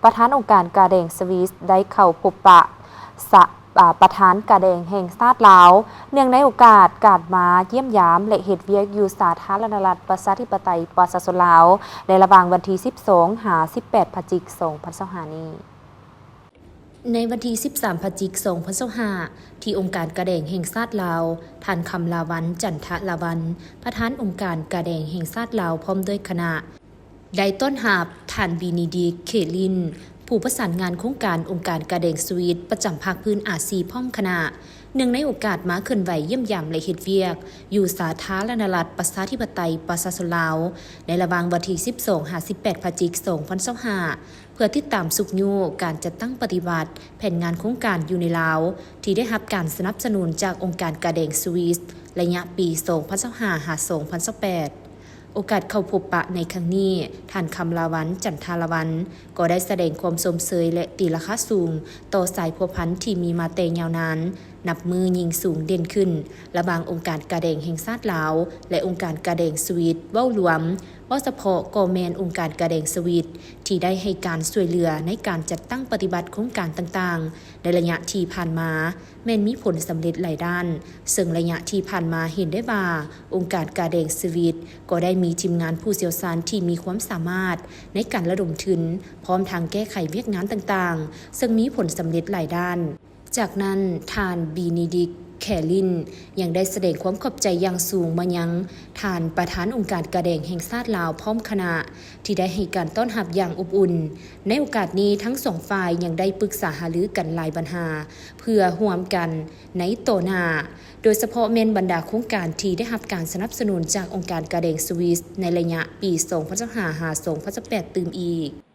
ປະທານອົງການກາແດງສະວິດ ໄດ້ເຂົ້າພົບປະ ສະ ອາ ປະທານກາແດງແຫ່ງຊາດລາວ ເນື່ອງໃນໂອກາດການມາຢ້ຽມຢາມ ແລະ ເຮັດວຽກຢູ່ສາທາລະນະລັດ ປະຊາທິປະໄຕ ປະຊາຊົນລາວ ໃນລະຫວ່າງວັນທີສິບສອງ ຫາ ສິບແປດ ພະຈິກ ສອງພັນຊາວຫ້ານີ້. ໃນວັນທີສິບສາມ ພະຈິກ ສອງພັນຊາວຫ້າ ທີ່ອົງການກາແດງແຫ່ງຊາດລາວ, ທ່ານ ຄຳລາວັນ ຈັນທະລາວັນ ປະທານອົງການກາແດງແຫ່ງຊາດລາວ ພ້ອມດ້ວຍຄະນະ ໄດ້ຕ້ອນຮັບທ່ານ ເບເນດິກ ເຄລິນ ຜູ້ປະສານງານໂຄງການອົງການກາແດງສະວິດ ປະຈຳພາກພື້ນອາຊີ ພ້ອມຄະນະ ເນື່ອງໃນໂອກາດມາເຄື່ອນໄຫວຢ້ຽມຢາມ ແລະ ເຮັດວຽກຢູ່ສາທາລະນະລັດ ປະຊາທິປະໄຕ ປະຊາຊົນລາວ ໃນລະຫວ່າງວັນທີສິບສອງ ຫາ ສິບແປດ ພະຈິກ ສອງພັນຊາວຫ້າ ເພື່ອຕິດຕາມຊຸກຍູ້ການຈັດຕັ້ງປະຕິບັດແຜນງານໂຄງການຢູ່ໃນລາວ ທີ່ໄດ້ຮັບການສະໜັບສະໜູນຈາກອົງການກາແດງສະວິດ ໄລຍະປີສອງພັນຊາວຫ້າ ຫາ ສອງພັນຊາວແປດ. ໂອກາດເຂົ້າພົບປະໃນຄັ້ງນີ້, ທ່ານ ຄຳລາວັນ ຈັນທາລາວັນ ກໍໄດ້ສະແດງຄວາມຊົມເຊີຍ ແລະ ຕີລາຄາສູງຕໍ່ສາຍພົວພັນທີ່ມີມາແຕ່ຍາວນານ, ນັບມື້ຍິ່ງສູງເດັ່ນຂຶ້ນ ລະຫວ່າງອົງການກາແດງແຫ່ງຊາດລາວ ແລະ ອົງການກາແດງສະວິດເວົ້າລວມ. ເວົ້າສະເພາະກໍແມ່ນອົງການກາແດງສະວິດ ທີ່ໄດ້ໃຫ້ການຊ່ວຍເຫຼືອໃນການຈັດຕັ້ງປະຕິບັດໂຄງການຕ່າງໆ ໃນໄລຍະທີ່ຜ່ານມາ ແມ່ນມີຜົນສຳເລັດຫຼາຍດ້ານ, ເຊິ່ງໄລຍະທີ່ຜ່ານມາເຫັນໄດ້ວ່າ ອົງການກາແດງສະວິດກໍໄດ້ມີທີມງານຜູ້ຊ່ຽວຊານທີ່ມີຄວາມສາມາດໃນການລະດົມທຶນ, ພ້ອມທັງແກ້ໄຂວຽກງານຕ່າງໆ ເຊິ່ງມີຜົນສຳເລັດຫຼາຍດ້ານ. ຈາກນັ້ນ, ທ່ານ ເບເນດິກ ແຄລິນ ຍັງໄດ້ສະແດງຄວາມຂອບໃຈຢ່າງສູງມາຍັງທ່ານປະທານອົງການກາແດງແຫ່ງຊາດລາວ ພ້ອມຄະນະ ທີ່ໄດ້ໃຫ້ການຕ້ອນຮັບຢ່າງອົບອຸ່ນ. ໃນໂອກາດນີ້, ທັງສອງຝ່າຍຍັງໄດ້ປຶກສາຫາລືກັນຫຼາຍບັນຫາ ເພື່ອຮ່ວມກັນໃນຕໍ່ໜ້າ, ໂດຍສະເພາະແມ່ນບັນດາໂຄງການທີ່ໄດ້ຮັບການສະໜັບສະໜູນຈາກອົງການກາແດງສະວິດ ໃນໄລຍະປີສອງພັນຊາວຫ້າ ຫາ ສອງພັນຊາວແປດ ຕື່ມອີກ.